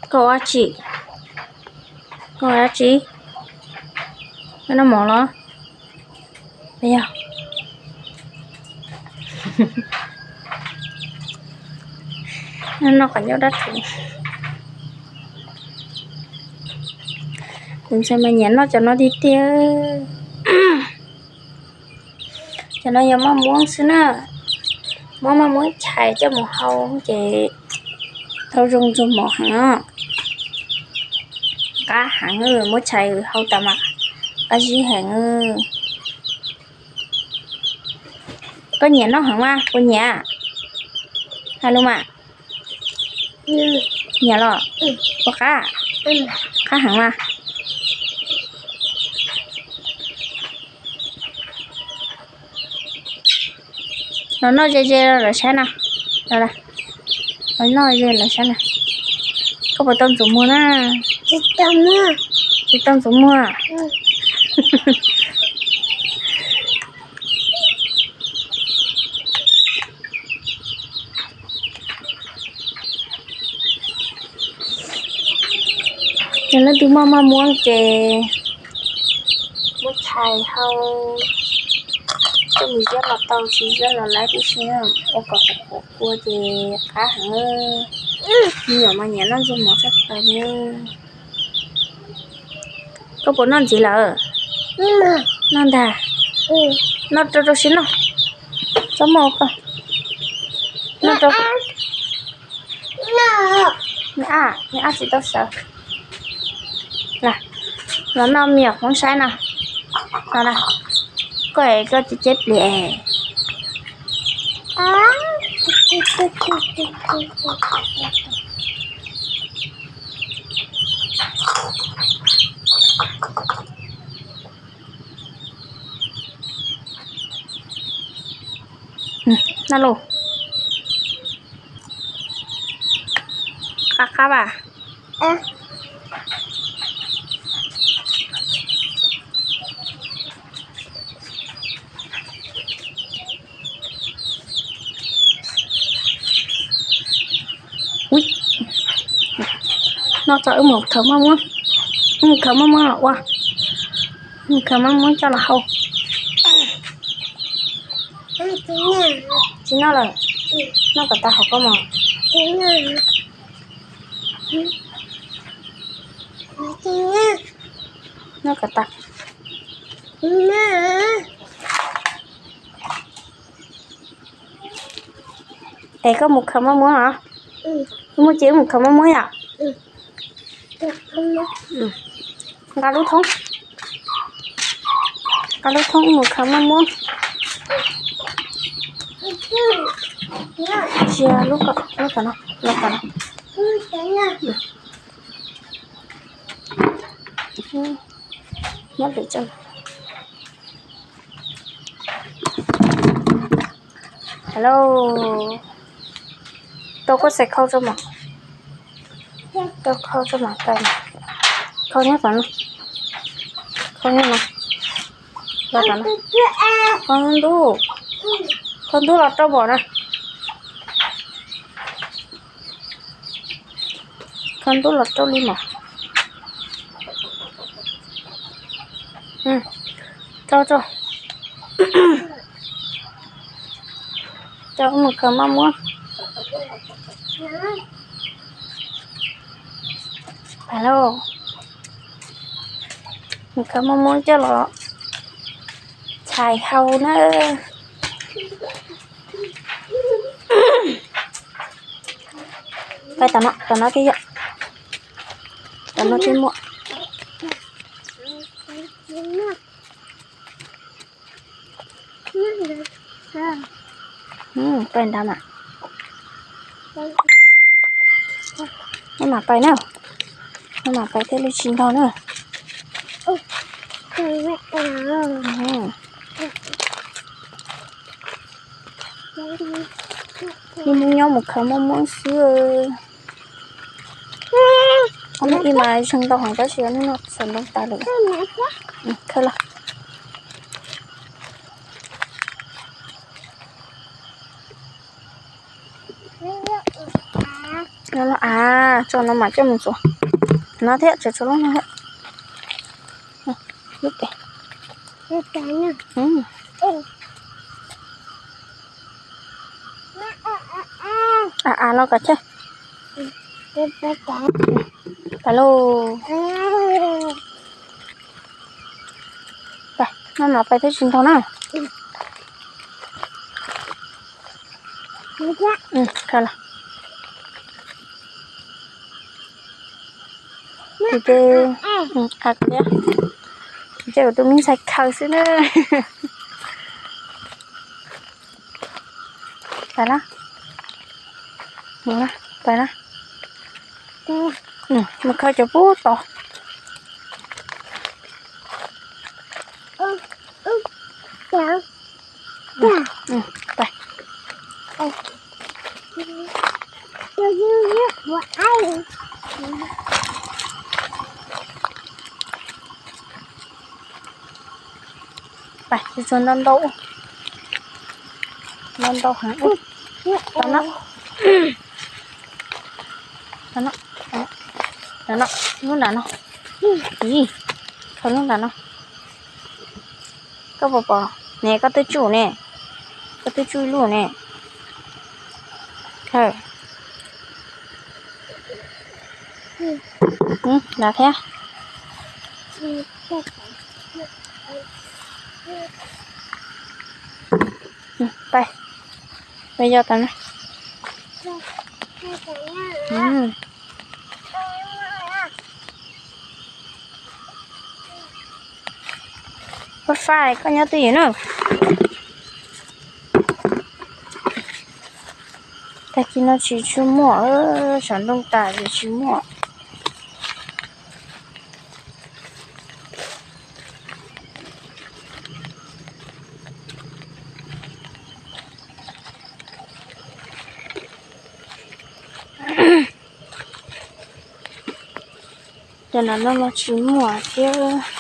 Koj ua dab tsi? Koj ua dab tsi? Koj noj mov los? Yog. Noj qhov ncauj dab tsi? Kuv ntshai mas nyiam noj cov no tiag tiag. Cov no yog maj muab xwb na. Muab maj muab chais coj mus hau ces tau zoo ntxuag mov heev os. Qab heev, muab chais hau tas mas qab zib heev. Koj nyiam noj heev mas, puas nyiam? Hais lus mas. Nyiam los? Puas qab? Qab heev mas. Los noj ze ze rau lawv saib na. Los noj ze lawv saib na. Koj puas tau ntxuav muag na? Tsis tau ntxuav muag. Yog leej twg muaj maj muab ces muab chais hau, coj mus ziab los tau, tsis ziab los lawm tib si, ua kom qhuav qhuav kua ces qab heev. Me nyuam mas nyiam noj ntxuag mov tshaj plaws li. Koj puas noj ntxiv lawm? Noj ntag. Noj rau rau siab noj. Txhob muaj koj. Noj rau. Me ab, me ab tsis tau sawv. Los noj me nyuam hmoob saib no. Los na, koj es koj ceb ceb pliag. Noj lauj. Qab qab as. Ub, noj tso wb mus khaws maj muab. Wb mus khaws maj muab los ua. Wb mus khaws maj muab coj los hau. Tsis noj lawm. Noj kom tas hauv koj mos. Noj kom tas. Es koj mus khaws maj muab los? Muaj ces wb mus khaws maj muab yom. Nqa lub thoob, nqa lub thoob wb mus khaws maj muab. Tsia lub ko, lub ko no, lub ko no. Muab lwm tsau. Hello. Tau koj xav khau rau mas. Tau khau rau mas tau. Khau nyob tom no. Khau nyob no. Los tom no. Khau ntub. Khau ntub los rau mom na. Khau ntub los rau li mom. Rau rau. Coj mus khaws maj muab. Mus khaws maj muab coj los txhais hau na. Pais tom no, tom no thiaj yog, tom no thiaj muaj. Pais nrad mas. Nej mam pais na. Nej mam pais thiaj li tsis ntog na. Ib hnub nyob mus khaws maj muab xwb. Ib mas zeeg ntau heev tab sis hnub no txhaws ntoo tas lawm. Khaws los. A, tso no mam coj mus txuas. No thiab, tso tso lub no thiab. Lub pem. A, a, no kom chawj. Pais lauj. Pais, no no pais thiab tsis ntog na. Ces, ces tus me ntxhais khaws xwb na. Pais na. Mus na, pais na. Mus khaws cov pub tod. Pais. Pais, tsuag ntau ntau, ntau ntau heev. Tau no, tau no, tau no, lub nram no. Ib, thaum lub nram no. Koj puas pom ne? Koj twb tsuj ne, koj twb tsuj ib lub ne. Nrad thiab. Pais, pais yog tas na. Pab Fai, koj nyob twj ywm na. Tag kis no tsis tshua muaj, saum ntoo tas ces tsis muaj. Cov nram no mas tsis muaj thiab.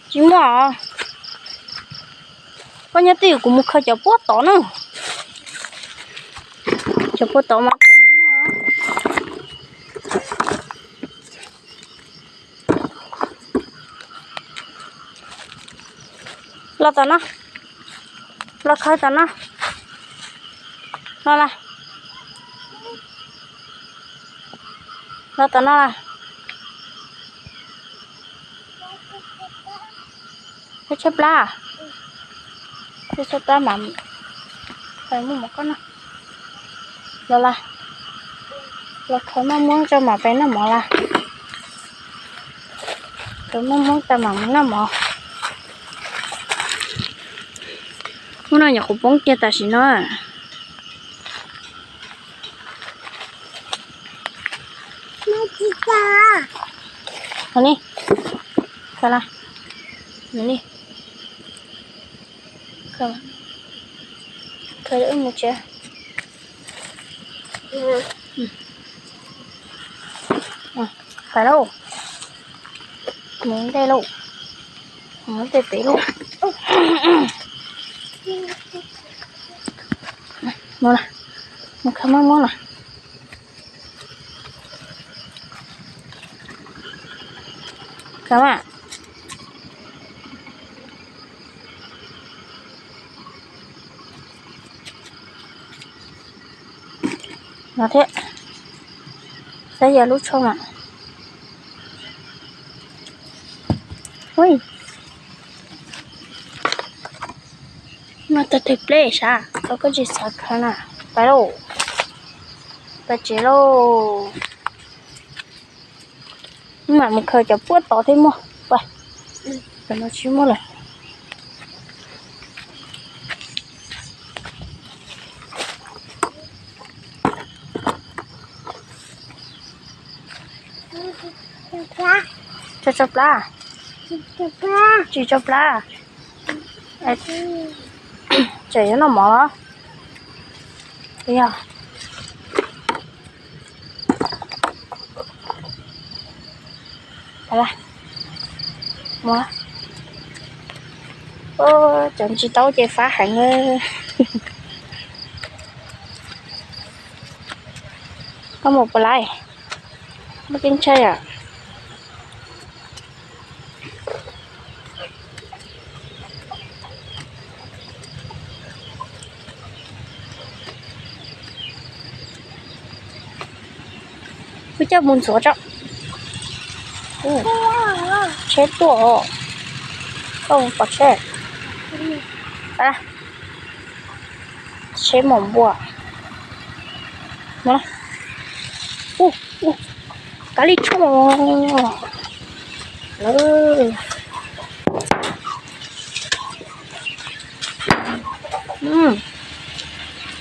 Tsis muaj. Koj nyob twj ywm, kuv mus khaws cov puab tod na. Cov puab tod mas muaj. Los tom no, los khaws tom no. Los las, los tom no las. Peb tshaib plab, peb tshaib plab mas pais muaj mov koj noj. Los las, los khaws maj muab tso mam pais noj mov las. Khaws maj muab tso mam mus noj mov. Hnub no nyuam qhuav poob kiag tam sim no. Ni, khaws las, ni, khaws, khaws wb mus tsev. Pais lauj, mus ntej lauj, mus ntej pem lauj. Mus, mus khaws maj muab na. Khaws mas. No thiab, saib yog lub tsho mas. Ui, no tag twg pleb sav, koj tsis xav khaws na. Pais lauj, pais tsev lauj. Mam mus khaws cov puab tod thiab muaj. Pais, cov no tsis muaj lawm. Tso, tso plab. Tsis tso plab. Tseem yuav noj mov los? Yog. Cov ntsis taub ces fab heev. Koj mus puas laiv? Muaj kev ntshai yom? Wb coj mus ntxuav tso. Tsheb tuaj os. Koj mus pom tsheb. Tsheb mom npua. Kav liam tshoob.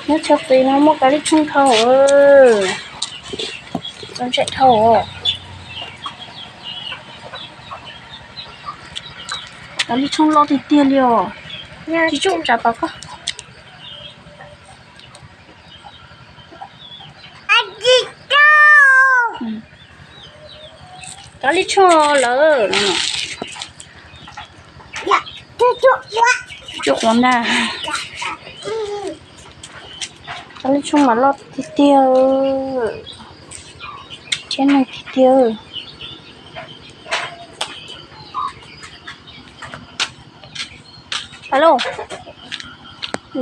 Nyob chaw txi no muaj kav liam tshoob dhau. Txaus ntshai dhau. Kav liam tshoob loj tiag tiag li os. Tsis tshua tsav tau koj. Kav liam tshoob lawm. Tsuj quav ntag. Kav liam tshoob mas loj tiag tiag. Thiab neeg tiag tiag. Alo,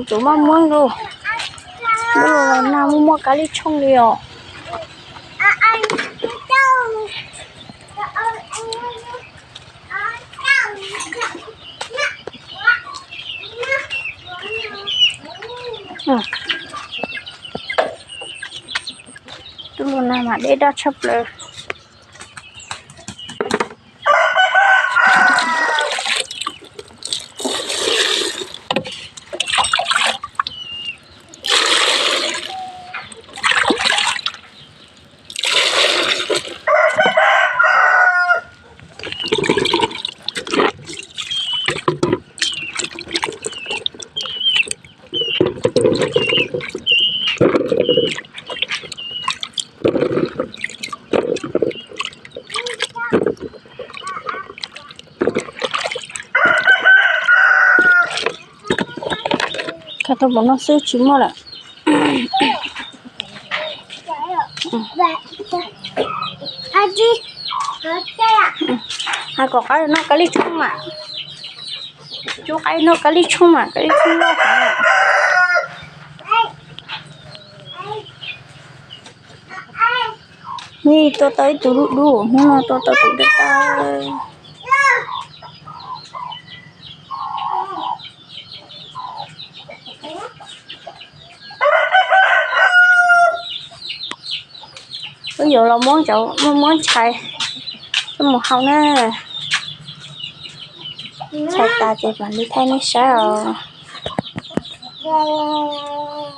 tus maj muab lus, lub lus los nag muaj muaj kav liam tshoob li os. Lub lus nag mas deb daj tshaj plaws. Khav tau npaum no xwb tsis muaj lawm. Hais kom qaib noj kav liam tshoob mas. Cub qaib noj kav liam tshoob mas, kav liam tshoob loj heev. Hnub tua tau ib tug dub dub, hnub no tua tau tus daj daj. Wb yuav los muab cov muaj muab ntshai coj mus hau na. Ntshai tas ces mam li thaij nej saib os.